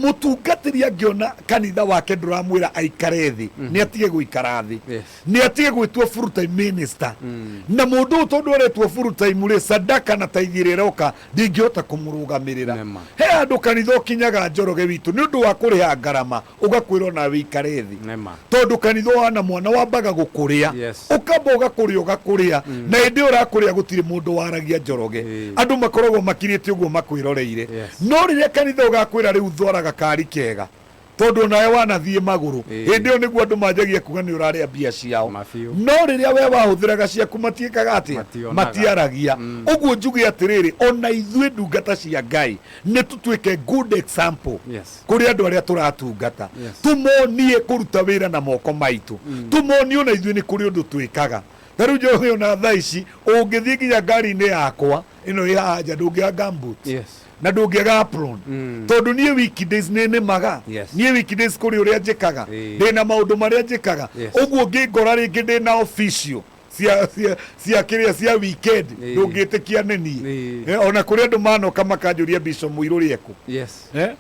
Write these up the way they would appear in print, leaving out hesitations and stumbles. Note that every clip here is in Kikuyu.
Mũtungatĩri angĩona kanitha wake ndũramwĩra aikare thĩ, nĩ atige gũikara thĩ. Nĩ atige gwĩtua full time minister. Na mũndũ ũyũ tondũ aretwo full time rĩ, sadaka na taithi ĩrĩa ĩroka ndingĩhota kũmũrũgamĩrĩra. Nĩma. He handũ kanitha ũkinyaga, Njoroge witũ, nĩ ũndũ wa kũrĩha ngarama ũgakwĩrwo nawe wĩikare thĩ. Nĩma. Tondũ kanitha wana mwana wambaga gũkũrĩa. Ũkamba ũgakũrĩa ũgakũrĩa, na hĩndĩ ĩyo ũrakũrĩa gũtirĩ mũndũ waragia, Njoroge. Andũ makoragwo makirĩte ũguo makwĩroreire. No rĩrĩa kanitha ũgakwĩra rĩu thwara gakari kega tondũ onawe wanathiĩ magũrũ, hĩndĩ ĩyo nĩguo andũ manjagia kuga nĩ ũrarĩa mbia ciao. Mabiũ. No rĩrĩa we wahũthĩraga ciaku matiĩkaga atĩa? Mationaga. Matiaragia. Ũguo njuge atĩrĩrĩ, ona ithuĩ ndungata cia Ngai nĩ tũtuĩke good example kũrĩ andũ arĩa tũratungata. Tũmonie kũruta wĩra na moko maitũ, tũmonie ona ithuĩ nĩ kũrĩ ũndũ twĩkaga. Ta rĩu, Njoroge, ona thaa ici ũngĩthiĩ nginya ngari-inĩ yakwa ĩno ĩ haha nja, ndũngĩaga gumboot na ndũngĩaga apron, tondũ niĩ weekdays nĩ nĩmaga. Niĩ weekdays kũrĩ ũrĩa njĩkaga, ndĩna maũndũ marĩa njĩkaga. Ũguo ngĩngora rĩngĩ ndĩna official cia kĩrĩa cia weekend, ndũngĩtĩkia nĩ niĩ. Ona kũrĩ andũ manoka makanjũria Bishop Mũirũrĩ ekũ. Eh?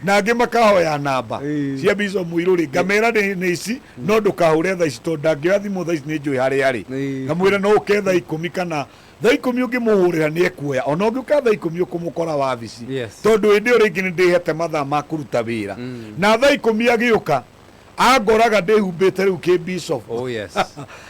Na angĩ makahoya namba cia Bishop Mũirũrĩ, ngamera nĩ ici, no ndũkahũre thaa ici tondũ ndangĩoya thimũ thaa ici, nĩ njũĩ harĩa arĩ. Ngamwĩra no ũke thaa 10 kana thaa 10, ũngĩmũhũrĩra nĩ ekuoya. Ona ũngĩũka thaa 10 ũkũmũkora wabici, tondũ hĩndĩ ĩyo rĩngĩ nĩ ndĩhete mathaa ma kũruta wĩra. Na thaa 10 agĩũka angoraga ndĩhumbĩte rĩu kĩ bishop.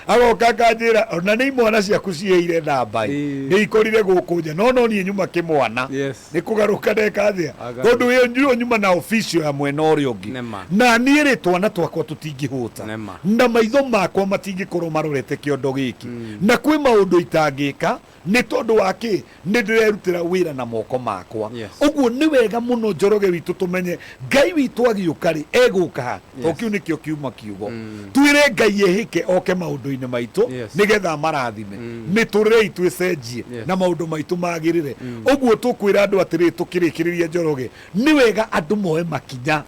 Agoka akanjĩra, ona nĩ imwana ciaku ciheire namba ĩ, nĩ ikorire gũkũ nja, no niĩ nyuma kĩmwana. Nĩ kũgarũka ndeka atĩa? Agarũka. Tondũ ĩyo njuo nyuma na official ya mwena ũrĩa ũngĩ. Nĩma. Na niĩ rĩ, twana twakwa tũtingĩhũta Nĩma. na maitho makwa matingĩkorwo marorete kĩondo gĩkĩ, na kwĩ maũndũ itangĩka nĩ tondũ wa kĩ? Nĩ ndĩrerutĩra wĩra na moko makwa. Ũguo nĩ wega mũno, Njoroge witũ, tũmenye Ngai witũ agĩũka rĩ, egũka ha? To kĩu nĩkĩo kiuma kiugo twĩre Ngai ehĩke oke maũndũ-inĩ maitũ nĩgetha amarathime, mĩtũrĩre itũ ĩcenjie na maũndũ maitũ magĩrĩre. Ũguo tũkwĩra andũ atĩrĩrĩ, tũkĩrĩkĩrĩria, Njoroge, nĩ wega andũ moe makinya.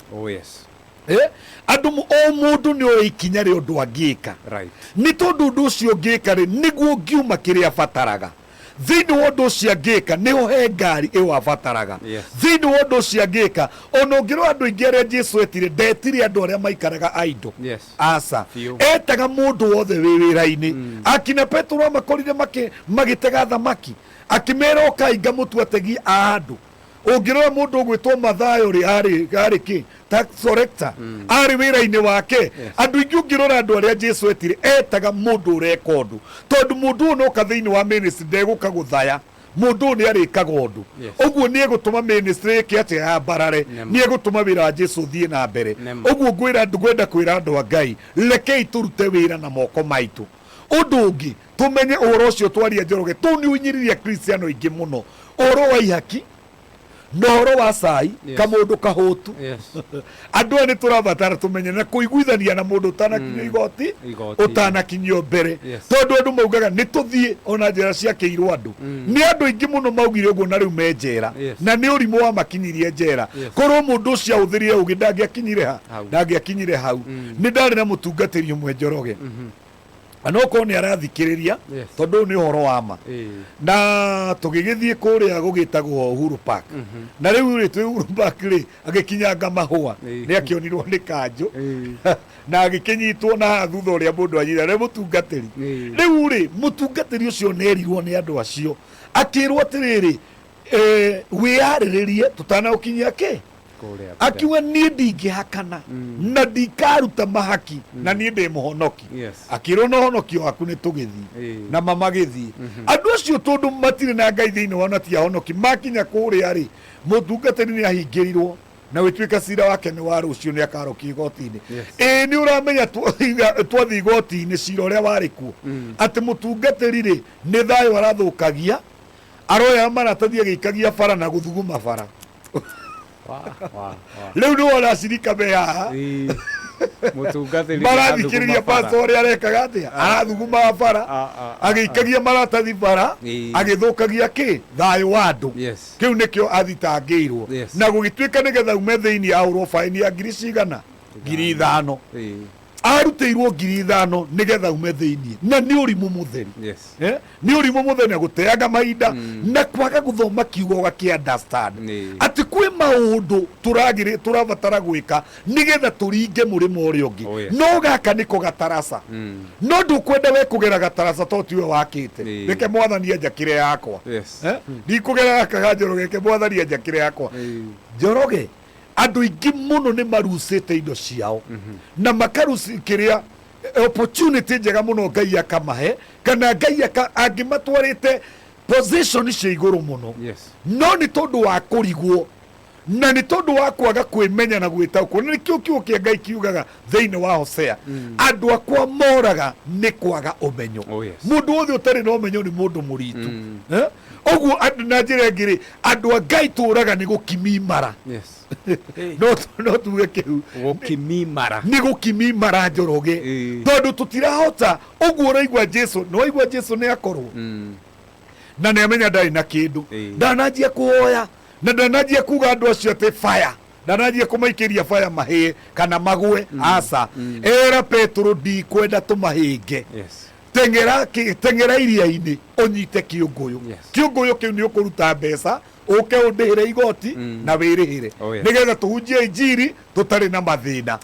Eh, andũ o mũndũ nĩ oĩ ikinya rĩa ũndũ angĩka, nĩ tondũ ũndũ ũcio ũngĩka rĩ, nĩguo ũngiuma kĩrĩa abataraga. Thĩinĩ wa ũndũ ũcio angĩka nĩho he ngari ĩyo abataraga. Thĩinĩ wa ũndũ ũcio angĩka, ona ũngĩrora andũ aingĩ arĩa Jesu etire, ndetire andũ arĩa maikaraga idle. Aca. Etaga mũndũ wothe wĩ wĩra-inĩ. Akina Petero amakorire magĩtega thamaki, akĩmera, ũkai ngamũtua ategi a andũ. Ũngĩrora mũndũ ũgwĩtwo Mathayo rĩ, arĩ kĩ? Tax collector. Arĩ wĩra-inĩ wake. Andũ aingĩ ũngĩrora andũ arĩa Jesu etire, etaga mũndũ ũreka ũndũ, tondũ mũndũ ũyũ noka thĩinĩ wa ministry ndegũka gũthaya, mũndũ ũyũ nĩ arĩkaga ũndũ. Ũguo nĩ egũtũma ministry ĩke atĩa? Yambarare. Nĩ egũtũma wĩra wa Jesu ũthiĩ na mbere. Ũguo ngwĩra ngwenda kwĩra andũ a Ngai, rekei tũrute wĩra na moko maitũ. Ũndũ ũngĩ tũmenye ũhoro ũcio twaria, Njoroge, tũu nĩ ũinyiririe Akristiano aingĩ mũno, ũhoro wa ihaki na ũhoro wa cai. Kamũndũ kahũtu. Andũ aya nĩ tũrabatara tũmenye na kũiguithania na mũndũ ũtanakinyio igoti. Igoti. Ũtanakinyio mbere. Tondũ andũ maugaga nĩ tũthiĩ ona njĩra ciakĩirwo andũ, nĩ andũ aingĩ mũno maugire ũguo na rĩu me njera. Na nĩ ũrimũ wamakinyirie njera. Korwo mũndũ ũcio ahũthĩrire ũgĩ, ndangĩakinyire ha? Hau. Ndangĩakinyire hau. Nĩ ndarĩ na mũtungatĩri ũmwe, Njoroge, na no korwo nĩ arathikĩrĩria, tondũ ũyũ nĩ ũhoro wa ma. Na tũgĩgĩthiĩ kũrĩa gũgĩtagwo Uhuru Park, na rĩu rĩ, twĩ Uhuru Park rĩ, agĩkinyanga mahũa. Nĩ akĩonirwo nĩ kanjũ na agĩkĩnyitwo na haha thutha ũrĩa mũndũ anyita nĩ mũtungatĩri. Rĩu rĩ, mũtungatĩri ũcio nĩerirwo nĩ andũ acio, akĩrwo atĩrĩrĩ, wĩyarĩrĩrie tũtanagũkinyia kĩ. Kũrĩa mbere. Akiuga, niĩ ndingĩhakana na ndikaruta mahaki, na niĩ ndĩ mũhonoki. Akĩrwo na ũhonokio waku nĩ tũgĩthiĩ. Na mamagĩthiĩ andũ acio, tondũ matirĩ na Ngai thĩinĩ wao na ti ahonoki, makinya kũrĩa rĩ, mũtungatĩri nĩ ahingĩrirwo na gwĩtuĩka cira wake nĩ wa rũciũ, nĩ akarokio igoti-inĩ. Ĩĩ, nĩ ũramenya twathiĩ igoti-inĩ cira ũrĩa warĩ kuo atĩ mũtungatĩri rĩ, nĩ thayũ arathũkagia, aroya maratathi agĩikagia bara na gũthuguma bara. Wa, wa, wa. Rĩu nĩ wona acirika me haha. Mũtungatĩri marathikĩrĩria nĩarathuguma bara. Pastor ũrĩa arekaga atĩa, arathuguma bara, agĩikagia maratathi bara, agĩthũkagia kĩ? Thayũ wa andũ. Kĩu nĩkĩo athitangĩirwo. Na gũgĩtuĩka nĩgetha ume thĩinĩ ahũrwo baĩni ya ngiri cigana? 5,000. Arutĩirwo 5,000 nĩgetha aume thĩinĩ, na nĩ ũrimũ mũtheri. Nĩ ũrimũ mũtheri na gũteanga mahinda na kwaga gũthoma kiugo ũgakĩ understand atĩ kwĩ maũndũ tũragĩrĩ tũrabatara gwĩka nĩgetha tũringe mũrĩmo ũrĩa ũngĩ. No gaka nĩko gataraca. No ndũkwenda we kũgera gataraca to tiwe wakĩte. Reke Mwathani anjakĩre yakwa. Ndikũgera gaka ga Njoroge, reke Mwathani anjakĩre yakwa. Njoroge, andũ aingĩ mũno nĩ marucĩte indo ciao na makaruci kĩrĩa opportunity njega mũno Ngai akamahe, kana Ngai angĩmatwarĩte position cia igũrũ mũno. No nĩ tondũ wa kũrigwo na nĩ tondũ wa kwaga kwĩmenya na gwĩtaũkwo, na nĩkĩo kiugo kĩa Ngai kiugaga thĩinĩ wa Hosea, andũ akwa moraga nĩ kwaga ũmenyo. Mũndũ wothe ũtarĩ na ũmenyo nĩ mũndũ mũritu. Ũguo andũ na njĩra ĩngĩ rĩ, andũ a Ngai tũraga nĩ gũkimimara. No tuge kĩu. Gũkimimara. Nĩ gũkimimara, Njoroge. Tondũ tũtirahota ũguo. Ũraigua Jesu, nĩ waigua Jesu nĩ akorwo na nĩ amenya ndarĩ na kĩndũ. Ndananjia kũhoya na ndananjia kuga andũ acio atĩ fire, ndananjia kũmaikĩria fire mahĩe kana magwe. Aca, era Petũrũ, ndikwenda tũmahĩnge. Teng'era teng'era iria-inĩ ũnyite kĩũngũyũ. Kĩũngũyũ kĩu nĩ ũkũruta mbeca ũke ũndĩhĩre igoti na wĩrĩhĩre. Nĩgetha tũhunjie injiri tũtarĩ na mathĩna.